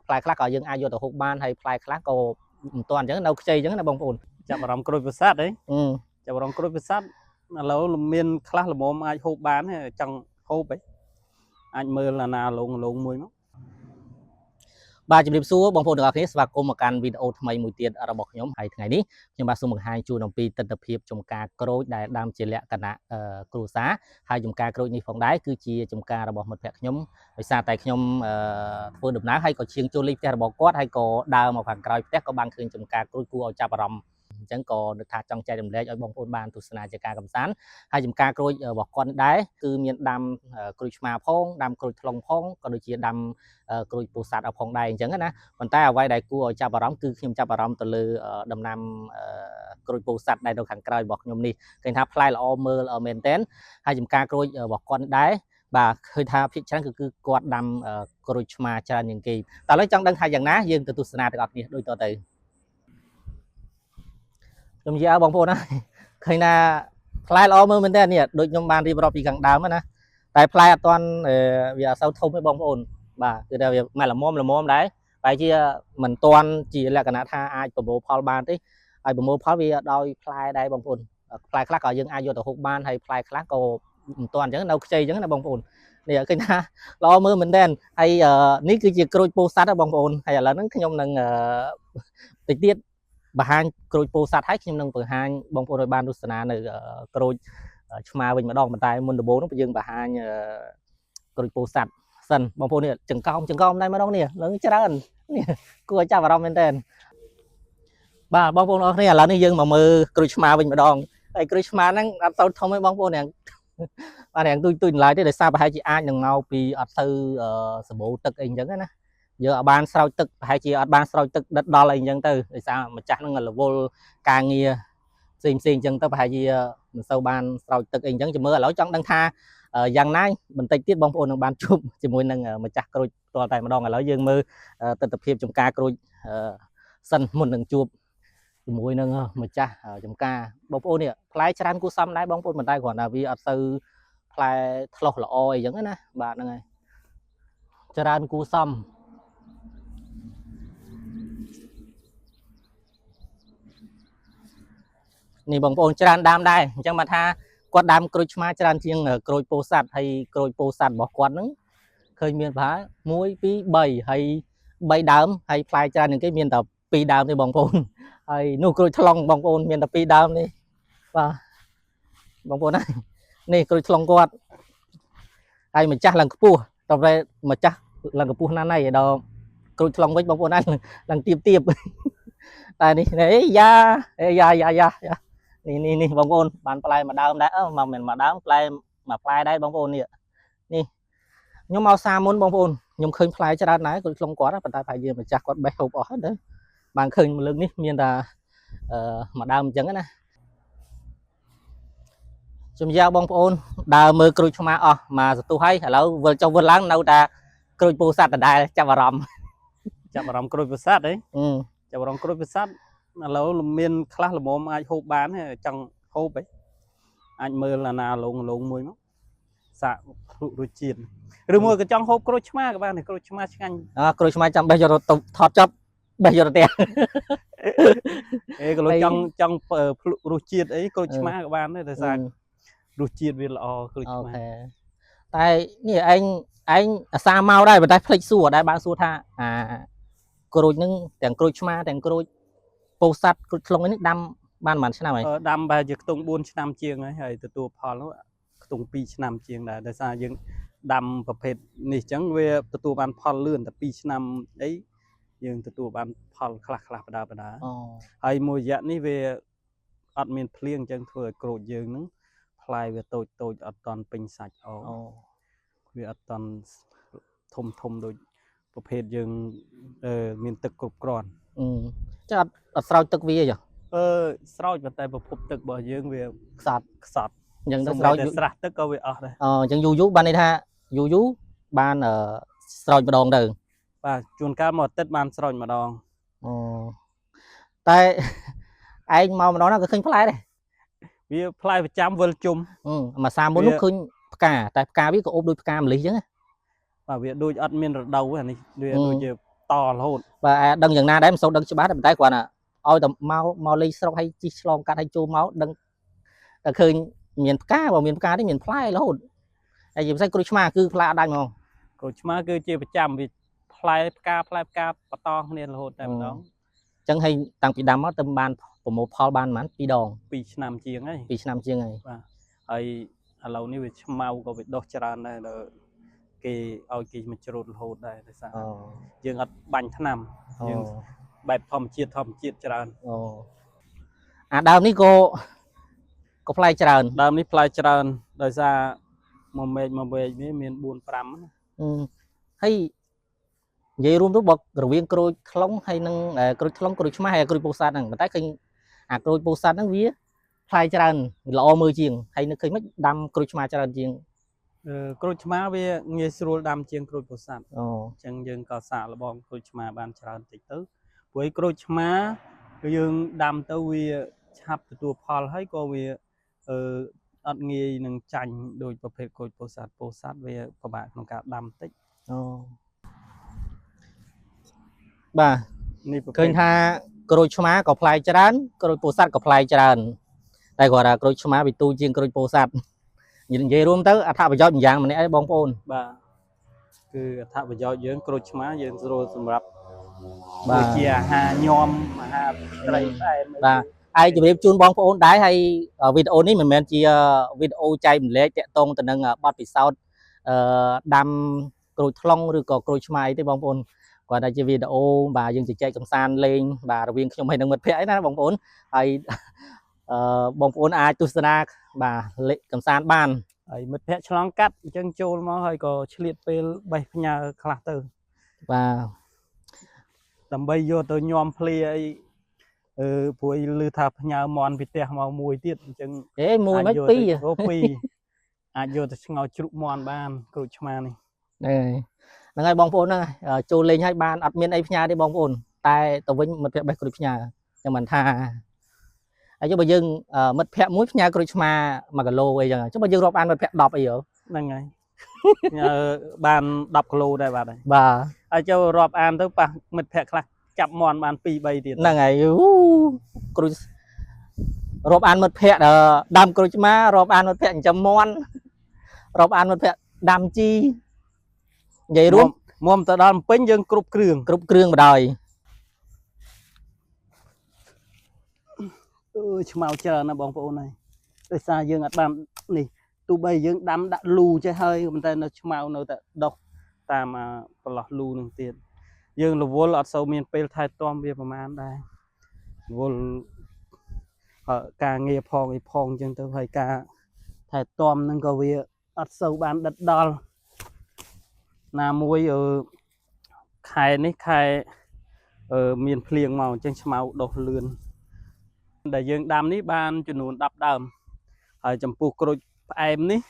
ផ្លែខ្លះក៏យើងអាចយកទៅហូបបានហើយផ្លែខ្លះក៏មិនទាន់អញ្ចឹងនៅខ្ចីអញ្ចឹងណាបងប្អូន ចាប់អារម្មណ៍ក្រូចពោធិ៍សាត់អី អឺ ចាប់អារម្មណ៍ក្រូចពោធិ៍សាត់ឥឡូវមានខ្លះល្មមអាចហូបបានហើយចង់ហូបអីអាចមើលអាណាលងលងមួយមក បាទជំរាបសួរបងប្អូនទាំងអស់គ្នាស្វាគមន៍មកកាន់វីដេអូថ្មីមួយទៀតរបស់ខ្ញុំហើយថ្ងៃនេះខ្ញុំបាទសូមបង្ហាញជូនអំពីទិដ្ឋភាពចំការក្រូចដែលដាំជាលក្ខណៈគ្រួសារហើយចំការក្រូចនេះផងដែរគឺជាចំការរបស់មិត្តភ័ក្តិខ្ញុំដោយសារតែខ្ញុំធ្វើដំណើរហើយក៏ឈៀងចូលលេខផ្ទះរបស់គាត់ហើយក៏ដើរមកខាងក្រោយផ្ទះក៏បានឃើញចំការក្រូចគួរឲ្យចាប់អារម្មណ៍អញ្ចឹងក៏នឹកថាចង់ចែករំលែកឲ្យបងប្អូនបានទស្សនាជាការកម្សាន្តហើយចំការក្រូចរបស់គាត់នេះដែរគឺមានដាំក្រូចឆ្មាផងដាំក្រូចថ្លុងផងក៏ដូចជាដាំ ក្រូចពោធិ៍សាត់ឲ្យផងដែរអញ្ចឹងណាប៉ុន្តែអ្វីដែលគួរឲ្យចាប់អារម្មណ៍គឺខ្ញុំចាប់អារម្មណ៍ទៅលើដំណាំក្រូចពោធិ៍សាត់ដែលនៅខាងក្រោយរបស់ខ្ញុំនេះឃើញថាផ្លែល្អមើលមែនទែនហើយចំការក្រូចរបស់គាត់នេះដែរបាទឃើញថាភាគច្រើនគឺគាត់ដាំក្រូចឆ្មាច្រើនជាងគេតើឥឡូវចង់ដឹងថាយ៉ាងណាយើងទៅទស្សនាទាំងអស់គ្នាដូចតទៅខ្ញុំនិយាយឲ្យបងប្អូនណាឃើញថាផ្លែល្អមើលមែនទែននេះដូចខ្ញុំបានរៀបរាប់ពីខាងដើមណាតែផ្លែអត់ទាន់វាអត់សូវធំទេបងប្អូន បាទគឺថាវាមកល្មមល្មមដែរបែរជាមិនទាន់ជាលក្ខណៈថាអាចប្រមូលផលបានទេហើយប្រមូលផលវាដោយផ្លែដែរបងប្អូនផ្លែខ្លះក៏យើងអាចយកទៅហូបបានហើយផ្លែខ្លះក៏មិនទាន់អញ្ចឹងនៅខ្ចីអញ្ចឹងណាបងប្អូននេះឃើញថាល្អមើលមែនទែនហើយនេះគឺជាក្រូចពោធិ៍សាត់ណាបងប្អូនហើយឥឡូវហ្នឹងខ្ញុំនឹងតិចទៀតបង្ហាញក្រូចពោធិ៍សាត់ហើយខ្ញុំនឹងបង្ហាញបងប្អូនឲ្យបានទស្សនានៅក្រូចឆ្មាវិញម្ដងប៉ុន្តែមុនដំបូងនោះយើងបង្ហាញក្រូចពោធិ៍សាត់ សិនបងប្អូននេះចង្កោមចង្កោមដែរម្ដងនេះឡើងច្រើននេះគួរឲ្យចាប់អារម្មណ៍មែនតើបាទបងប្អូនអរគ្នាឥឡូវនេះយើងមកមើលក្រូចឆ្មាវិញម្ដងហើយក្រូចឆ្មាហ្នឹងអត់សូវធំទេបងប្អូនយ៉ាងបាទយ៉ាងទូចទូចឡើយទេដោយសារប្រហែលជាអាចនឹងមកពីអត់សូវសម្បូរទឹកអីអញ្ចឹងណាយើងអត់បានស្រោចទឹកប្រហែលជាអត់បានស្រោចទឹកដិតដល់អីអញ្ចឹងទៅដោយសារម្ចាស់ហ្នឹងរវល់ការងារផ្សេងផ្សេងអញ្ចឹងទៅប្រហែលជាមិនសូវបានស្រោចទឹកអីអញ្ចឹងចាំមើលឥឡូវចង់ដឹងថាយ៉ាងណាបន្តិចទៀតបងប្អូននឹងបានជួបជាមួយនឹងម្ចាស់ក្រូចផ្ទាល់តែម្ដងឥឡូវយើងមើលទស្សនភាពចំការក្រូចសិនមុននឹងជួបជាមួយនឹងម្ចាស់ចំការបងប្អូននេះផ្លែច្រើនគួរសមដែរបងប្អូនមិនដែរគ្រាន់តែវាអត់សូវផ្លែថ្លោះល្អអីចឹងណាបាទហ្នឹងហើយច្រើនគួរសមនេះបងប្អូនច្រើនដើមដែរអញ្ចឹងបានថាគាត់ដើមក្រូចឆ្មាច្រើនជាងក្រូចពោធិ៍សាត់ហើយក្រូចពោធិ៍សាត់របស់គាត់ហ្នឹងឃើញមានប្រហែល1 2 3ហើយ3ដើមហើយផ្លែច្រើនជាងគេមានតែ2ដើមទេបងប្អូនហើយនោះក្រូចថ្លុងបងប្អូនមានតែ2ដើមនេះបាទបងប្អូនណានេះក្រូចថ្លុងគាត់ហើយម្ចាស់ឡើងខ្ពស់តតែម្ចាស់ឡើងខ្ពស់ណាស់ហើយដល់ក្រូចថ្លុងវិញបងប្អូនណាឡើងទៀបទៀបតែនេះអេយ៉ាអេយ៉ាយ៉ាយ៉ានេះនេះនេះបងប្អូនបានផ្លែមួយដើមដែរអឺមកមិនមួយដើមផ្លែមួយផ្លែដែរបងប្អូននេះនេះខ្ញុំមកសាមុនបងប្អូនខ្ញុំឃើញផ្លែច្រើនដែរក្រូចថ្លុងគាត់ប៉ុន្តែប្រហែលជាម្ចាស់គាត់បេះហូបអស់ទៅបានឃើញលើកនេះមានតែអឺមួយដើមអញ្ចឹងណាជំយាបងប្អូនដើរមើលក្រូចឆ្មាអស់មកសន្ទុះហើយឥឡូវវិលចុះវិលឡើងនៅតែក្រូចពោធិ៍សាត់ដដែលចាប់អារម្មណ៍ ចាប់អារម្មណ៍ក្រូចពោធិ៍សាត់អី អឺ ចាប់អារម្មណ៍ក្រូចពោធិ៍សាត់ឥឡូវមានខ្លះល្មមអាចហូបបានហើយចង់ហូបអីអាចមើលអាណាលងលងមួយមកសាកភ្លុករសជាតិឬមួយក៏ចង់ហូបក្រូចឆ្មាក៏បានដែរក្រូចឆ្មាឆ្ងាញ់ អើក្រូចឆ្មាចាំបេះយកទៅថតចប់បេះយកទៅផ្ទះ អេក៏លោក ហើយ ចង់ចង់ភ្លុករសជាតិអីក្រូចឆ្មាក៏បានដែរដោយសាររសជាតិវាល្អក្រូច អូ ឆ្មា ខេតែនេះឯងឯងអាសាមកដែរប៉ុន្តែភ្លេចសួរអត់ដែរបានសួរថាអាក្រូចហ្នឹងទាំងក្រូចឆ្មាទាំងក្រូចពោធិ៍សាត់ក្រូចថ្លុងអីនេះដាំបានប៉ុន្មានឆ្នាំហើយ អឺដាំប្រហែលជាខ្ទង់4ឆ្នាំជាងហើយហើយទទួលផលនោះខ្ទង់2ឆ្នាំជាងដែរដោយសារយើងដាំប្រភេទនេះអញ្ចឹងវាទទួលបានផលលឿនតែ2ឆ្នាំអីយើងទទួលបានផលខ្លះខ្លះបដាបដា អូ ហើយមួយរយៈនេះវាអត់មានភ្លៀងអញ្ចឹងធ្វើឲ្យក្រូចយើងហ្នឹងផ្លែវាតូចតូចអត់តន់ពេញសាច់អ អូ វាអត់តន់ធំធំដូចប្រភេទយើងអឺមានទឹកគ្រប់គ្រាន់ អឺចុះអត់អត់ស្រោចទឹកវាទេចុះ អឺស្រោចប៉ុន្តែប្រភពទឹករបស់យើងវា ខ្សត់ ខ្សត់ អញ្ចឹងទៅ សូម្បីតែ ស្រោចយូរ ស្រះទឹកក៏វាអស់ដែរ អូអញ្ចឹងយូរយូរបានន័យថាយូរយូរបានអឺស្រោចម្ដងទៅ បាទជួនកាលមួយអាទិត្យបានស្រោចម្ដង អូតែ ឯងមកម្ដងណាក៏ឃើញផ្លែដែរ វាផ្លែប្រចាំវិលជុំ អឺមួយសាមុននោះ វា ឃើញផ្កាតែផ្កាវាក៏អូបដូចផ្កាម្លិះអញ្ចឹងណា បាទវាដូចអត់មានរដូវទេអានេះវា អឺ ដូចជា តរហូត បាទអាដឹងយ៉ាងណាដែរមិនសូវដឹងច្បាស់ទេប៉ុន្តែគ្រាន់តែឲ្យតែមកមកលេងស្រុកហើយជីកឆ្លងកាត់ហើយចូលមកដឹងតែឃើញមានផ្កាបើមានផ្កាទេមានផ្លែរហូតហើយជាពិសេសក្រូចឆ្មាគឺផ្លែអត់ដាច់ហ្មង ក្រូចឆ្មាគឺជាប្រចាំវាផ្លែផ្កាផ្លែផ្កាបន្តគ្នារហូតតែម្ដង អញ្ចឹងហើយតាំងពីដាំមកទៅបានប្រមូលផលបានប្រហែល2ដង 2ឆ្នាំជាងហើយ 2ឆ្នាំជាងហើយ ហើយឥឡូវនេះវាឆ្មៅក៏វាដុះច្រើនដែរដល់គេឲ្យគេមកច្រូតរហូតដែរដោយសារ អូ យើងអត់បាញ់ថ្នាំ អូ យើងបែបធម្មជាតិធម្មជាតិច្រើន អូអាដើមនេះក៏ក៏ផ្លែច្រើន ដើមនេះផ្លែច្រើនដោយសារមួយមែកមួយមែកនេះមាន4 5ណា អឺហើយនិយាយរួមទៅបើរវាងក្រូចថ្លុងហើយនឹងក្រូចថ្លុងក្រូចឆ្មាហើយក្រូចពោធិ៍សាត់ហ្នឹងប៉ុន្តែឃើញអាក្រូចពោធិ៍សាត់ហ្នឹងវាផ្លែច្រើនវាល្អមើលជាងហើយនឹកឃើញមិនដាំក្រូចឆ្មាច្រើនជាង អឺក្រូចឆ្មាវាងាយស្រួលដាំជាងក្រូចពោធិ៍សាត់ អូ អញ្ចឹងយើងក៏សាកល្បងក្រូចឆ្មាបានច្រើនតិចទៅព្រោះឯក្រូចឆ្មាគឺយើងដាំទៅវាឆាប់ទទួលផលហើយក៏វាអឺអត់ងាយនឹងចាញ់ដោយប្រភេទក្រូចពោធិ៍សាត់ពោធិ៍សាត់វាពិបាកក្នុងការដាំតិច អូបាទ នេះប្រភេទ ឃើញថាក្រូចឆ្មាក៏ផ្លែច្រើនក្រូចពោធិ៍សាត់ក៏ផ្លែច្រើនតែគាត់ថាក្រូចឆ្មាវាទូជាងក្រូចពោធិ៍សាត់និយាយរួមទៅអត្ថប្រយោជន៍ម្យ៉ាងម្នាក់ឯងបងប្អូន បាទគឺអត្ថប្រយោជន៍យើងក្រូចឆ្មាយើងស្រួលសម្រាប់ បាទ ដូចជាអាហារញ៉ាំអាហារត្រីផ្អែមអី បាទ ហើយជម្រាបជូនបងប្អូនដែរហើយវីដេអូនេះមិនមែនជាវីដេអូចែកម្លែកតាក់ទងទៅនឹងបទពិសោធន៍អឺដាំក្រូចថ្លុងឬក៏ក្រូចឆ្មាអីទេបងប្អូនគាត់តែជាវីដេអូបាទយើងជជែកកម្សាន្តលេងបាទរវាងខ្ញុំហើយនិងមិត្តភ័ក្តិអីណាបងប្អូនហើយអឺបងប្អូនអាចទស្សនាបាទលេខកម្សាន្តបាន ហើយមិត្តភ័ក្តិឆ្លងកាត់អញ្ចឹងចូលមកហើយក៏ឆ្លៀតពេលបេះផ្ញើខ្លះទៅ បាទ ដើម្បីយកទៅញោមភ្លាអីអឺព្រោះអីឮថាផ្ញើមន់ពីផ្ទះមកមួយទៀតអញ្ចឹង អេមួយមិន យក ពីរ ទៅអូពីរអាចយកទៅឆ្ងោជ្រូកមន់បានក្រូចឆ្មានេះ ហ្នឹងហើយបងប្អូនហ្នឹងហើយចូលលេងហើយបានអត់មានអីផ្ញើទេបងប្អូនតែទៅវិញមិត្តភ័ក្តិបេះក្រូចផ្ញើចឹងមិនថាហើយចុះបើយើងមិត្តភ័ក្តិមួយផ្ញើក្រូចឆ្មា1គីឡូអីចឹងចុះបើយើងរាប់អានមិត្តភ័ក្តិ10អីហ៎ ហ្នឹងហើយផ្ញើបាន10គីឡូដែរបាទហើយ បាទ ហើយចូលរាប់អានទៅប៉ះមិត្តភ័ក្តិខ្លះចាប់មន់បាន2 3ទៀត ហ្នឹងហើយអូក្រូចរាប់អានមិត្តភ័ក្តិដាំក្រូចឆ្មារាប់អានមិត្តភ័ក្តិចិញ្ចឹមមាន់រាប់អានមិត្តភ័ក្តិដាំជីនិយាយរួម មុំទៅដល់ភ្នំពេញយើងគ្រប់គ្រឿង គ្រប់គ្រឿងបណ្ដោយ អឺឆ្មៅច្រើនណាស់បងប្អូនហើយដោយសារយើងអត់បាននេះទោះបីយើងដាំដាក់លូចេះហើយប៉ុន្តែនៅឆ្មៅនៅតែដុះតាមអាប្រឡោះលូនឹងទៀតយើងរវល់អត់សូវមានពេលថែទាំវាប្រហែលដែររវល់ការងារផងអីផងអញ្ចឹងទៅហើយការថែទាំនឹងក៏វាអត់សូវបានដិតដល់ណាមួយអឺខែនេះខែអឺមានភ្លៀងមកអញ្ចឹងឆ្មៅដុះលឿន ដែលយើងដាំនេះបានចំនួន10ដើមហើយចំពោះក្រូចផ្អែមនេះ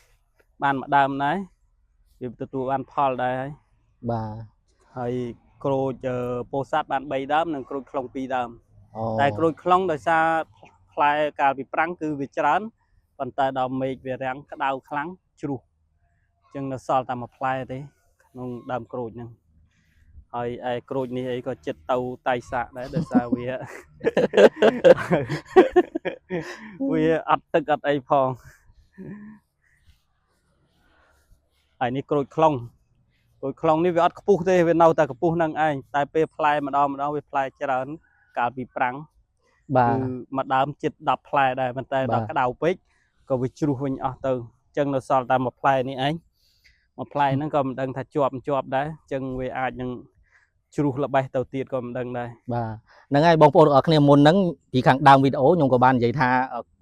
បានមួយដើមដែរវាទទួលបានផលដែរហើយ បាទ ហើយក្រូចពោធិ៍សាត់បាន3ដើមនិងក្រូចខ្លុង2ដើម អូ តែក្រូចខ្លុងដោយសារផ្លែកាលពីប្រាំងគឺវាច្រើនប៉ុន្តែដល់មេឃវារាំងក្តៅខ្លាំងជ្រុះអញ្ចឹងនៅសល់តែមួយផ្លែទេក្នុងដើមក្រូចហ្នឹងហើយឯក្រូចនេះអីក៏ចិត្តទៅតៃសាក់ដែរដោយសារវា វាអត់ទឹកអត់អីផងហើយនេះក្រូចខ្លុងក្រូចខ្លុងនេះវាអត់ខ្ពស់ទេវានៅតែខ្ពស់នឹងឯងតែពេលផ្លែម្ដងម្ដងវាផ្លែច្រើនកាលពីប្រាំង បាទ គឺមួយដើមជិត10ផ្លែដែរប៉ុន្តែ បាទ ដល់ក្តៅពេកក៏វាជ្រុះវិញអស់ទៅអញ្ចឹងនៅសល់តែមួយផ្លែនេះឯងមួយផ្លែហ្នឹងក៏មិនដឹងថាជាប់មិនជាប់ដែរអញ្ចឹងវាអាចនឹងជ្រុះល្បេះទៅទៀតក៏មិនដឹងដែរ បាទហ្នឹងហើយបងប្អូនទាំងអស់គ្នាមុនហ្នឹងពីខាងដើមវីដេអូខ្ញុំក៏បាននិយាយថា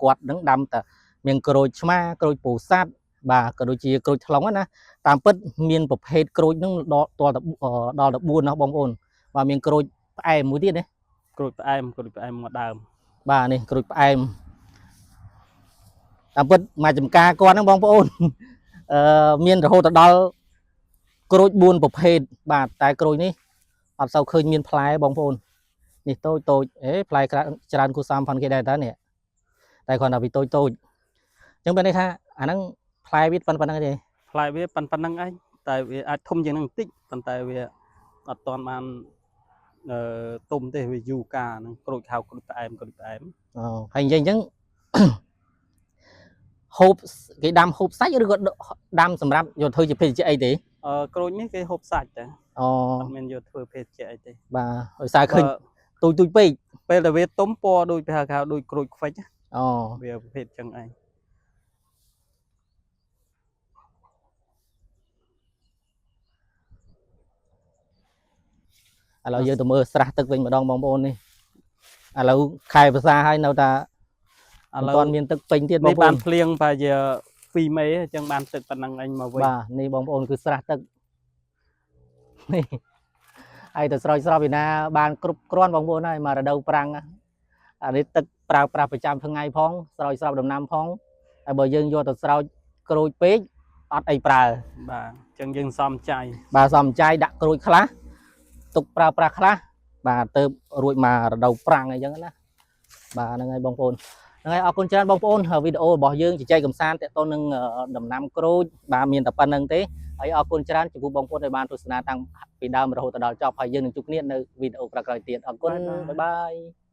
គាត់ហ្នឹងដាំតែមានក្រូចឆ្មាក្រូចពោធិ៍សាត់បាទក៏ដូចជាក្រូចថ្លុងហ្នឹងណាតាមពិតមានប្រភេទក្រូចហ្នឹងដល់ដល់ទៅដល់ទៅ4ណាបងប្អូនបាទមានក្រូចផ្អែមមួយទៀតណា ក្រូចផ្អែមក្រូចផ្អែមមួយដើម បាទនេះក្រូចផ្អែមតាមពិតមកចំការគាត់ហ្នឹងបងប្អូនអឺមានរហូតទៅដល់ក្រូច4ប្រភេទបាទតែក្រូចនេះអត់សូវឃើញមានផ្លែបងប្អូននេះតូចតូចអេផ្លែច្រើនគួរសមផនគេដែរតើនេះតែគ្រាន់តែវាតូចតូចអញ្ចឹងបែរន័យថាអាហ្នឹងផ្លែវាប៉ុណ្្នឹងទេ ផ្លែវាប៉ុណ្្នឹងឯងតែវាអាចធំជាងហ្នឹងបន្តិចប៉ុន្តែវាអត់ទាន់បាន ទុំទេវាយូរកាលហ្នឹងក្រូចខៅក្រូចផ្អែមក្រូចផ្អែម អូហើយនិយាយអញ្ចឹង ហូបគេដាំហូបសាច់ឬក៏ដាំសម្រាប់យកធ្វើជាភេសជ្ជៈអីទេ អឺក្រូចនេះគេហូបសាច់តែ អូ អត់មានយកធ្វើភេសជ្ជៈអីទេ បាទដោយសារឃើញ បើ ទូចទូចពេក ពេលដែលវាទុំពណ៌ដូចគេហៅថាដូចក្រូចខ្វិចណា អូ វាប្រភេទចឹងឯង ឥឡូវយើងទៅមើលស្រះទឹកវិញម្ដងបងប្អូននេះឥឡូវខែភាសាហើយនៅតែ ឥ មិន ឡូវ ទាន់មានទឹកពេញទៀតប នេះ ងប្អូ បាន នភ្លៀងប្រហែលជា2មេអញ្ចឹងបានទឹកប៉ុណ្ណឹងឯងមកវិញ បាទនេះបងប្អូនគឺស្រះទឹកនេះហើយទៅស្រោចស្រពពីណាបានគ្រប់គ្រាន់បងប្អូនហើយមករដូវប្រាំងណាអានេះទឹកប្រើប្រាស់ប្រចាំថ្ងៃផងស្រោចស្រពដំណាំផងហើយបើយើងយកទៅស្រោចក្រូចពេកអត់អីប្រើ បាទអញ្ចឹងយើងសំចៃ បាទសំចៃដាក់ក្រូចខ្លះទុកប្រើប្រាស់ខ្លះបាទទៅរួចមករដូវប្រាំងអីចឹងណាបាទហ្នឹងហើយបងប្អូនហ្នឹងហើយអរគុណច្រើនបងប្អូនវីដេអូរបស់យើងជជែកកម្សាន្តទាក់ទងនឹងដំណាំក្រូចបាទមានតែប៉ុណ្្នឹងទេហើយអរគុណច្រើនចំពោះបងប្អូនដែលបានទស្សនាតាំងពីដើមរហូតដល់ចប់ហើយយើងនឹងជួបគ្នានៅវីដេអូក្រោយៗទៀតអរគុណ bye bye.